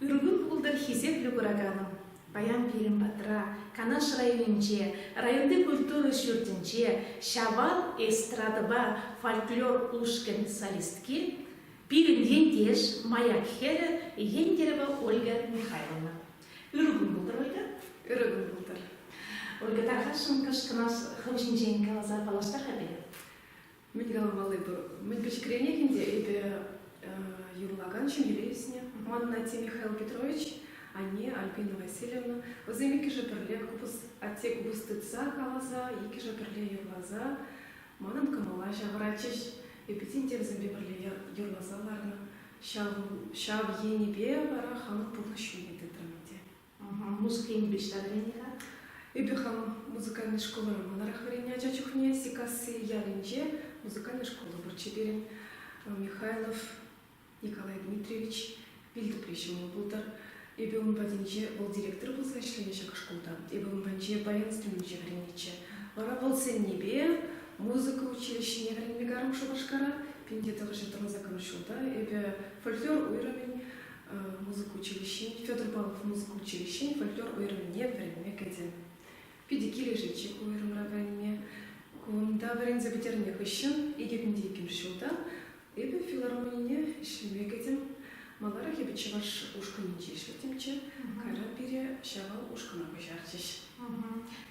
Ырӑ кун пултӑр, хисеплӗ кураканӑм! Паян пирӗн патра, Канаш районӗнче, районти культура ҫуртӗнче Ҫавал эстрадӑпа фольклор ушкӑн солистки, пирӗн ентеш, Маяк хӗрӗ Ендерева Ольга Михайловна. Ырӑ кун пултӑр, Ольга. Ырӑ кун пултӑр. Ольга, тархасшӑн кӑшкӑнас хӑв ҫинчен каласа паллаштар-ха пире. Мӗн каламалли пур? Мӗн пӗчӗкренех ӗнтӗ эпӗ юрлакан ҫемьере ӳснӗ. Манӑн атте Михаил Петрович, анне Альбина Васильевна. Вӗсем иккӗшӗ пӗрле купӑс, атте купӑс тытса каласа, иккӗшӗ пӗрле юрласа манӑн кӑмӑла ҫавӑратчӗҫ. Эпӗ те ӗнтӗ вӗсемпе пӗрле юрласа ларнӑ. Ҫав, ҫав енӗпе вара хамӑн пурнӑҫ ҫулне тытрӑм ӗнтӗ. Музыка енӗпе ӑҫта вӗреннӗ-ха? Эпӗ хам музыкальнӑй школӑра маларах вӗреннӗ ача чухне Сиккасси ялӗнче музыкальнӑй школа пурччӗ пирӗн. Михайлов Николай Дмитриевич вилтӑпри ҫӑмӑл пултӑр. Эпӗ ун патӗнче, вӑл директор пулса ӗҫленӗ ҫак шкулта. Эпӗ ун патӗнче баян инструментӗнче вӗреннӗччӗ. Вара вӑл сӗннипе музыка училищине вӗренме карӑм Шупашкара. 1998 ҫулта эпӗ фольклор уйрӑмӗн музыка училищин, Федор Павлов музыка училищин фольклор уйрӑмне вӗренме кӗтӗм. Питӗ килӗшетчӗ ку уйрӑмра вӗренме. Кунта вӗренсе пӗтернӗ хыҫҫӑн 2002 ҫулта эпӗ филармонине ӗҫлеме кӗтӗм. Маларах эпӗ чӑваш ушкӑнӗнче ӗҫлеттӗмччӗ, кайран пире Ҫавал ушкӑна куҫарчӗҫ.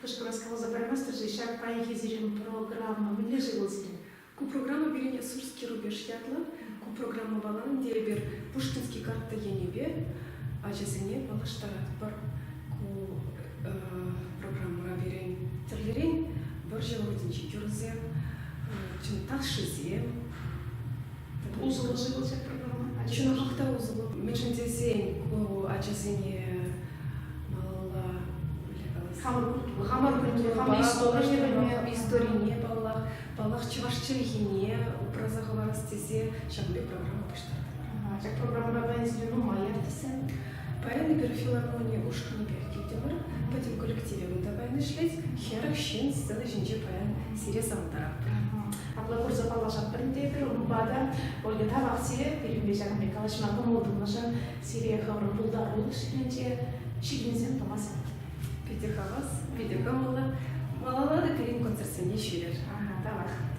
Кӑшкӑрас каласа параймастӑр-ши ҫак паянхи сирӗн программа мӗнле-ши вӑл сирӗн? Ку программа пирӗн Сурский рубеж ятлӑ. Ку программӑпала ӗнтӗ эпир Пушкинский карта енӗпе ачасене паллаштаратпӑр. Ку программӑра пирӗн тӗрлӗрен вӑрҫӑ вӑхӑтӗнчи юрӑсем, чӑн ташшисем. Усӑллӑ-ши вӑл ҫак программа? Чӑнахах та усӑллӑ. Мӗншӗн тесен ку ачасене малалла хамӑр хамӑр культурӑпа историне паллах Паллах, чӑваш чӗлхине упраса хӑварас тесе ҫакӑн пек программа пуҫтартӑмӑр. Ҫак программӑра паян сире нумай артистсем. Паян эпир филармони ушкӑнӗпех килтӗмӗр. Пӗтӗм коллективӗ кунта паян ӗҫлет. 40 ҫын сцена ҫинче паян сире савӑнтаратпӑр. Апла курса паллашатпӑр ӗнтӗ эпир унпа та. Ольга, тавах сире пирӗнпе ҫакӑн пек калаҫма кӑмӑл тунӑшӑн. Сире хӑвӑрӑн пултарулӑх ӗҫӗнче ҫитӗнӳсем тума сӗнетӗп. Питӗ хавас, питӗ кӑмӑллӑ. Малалла та пирӗн концертсене ҫӳрӗр. Ага, тавах.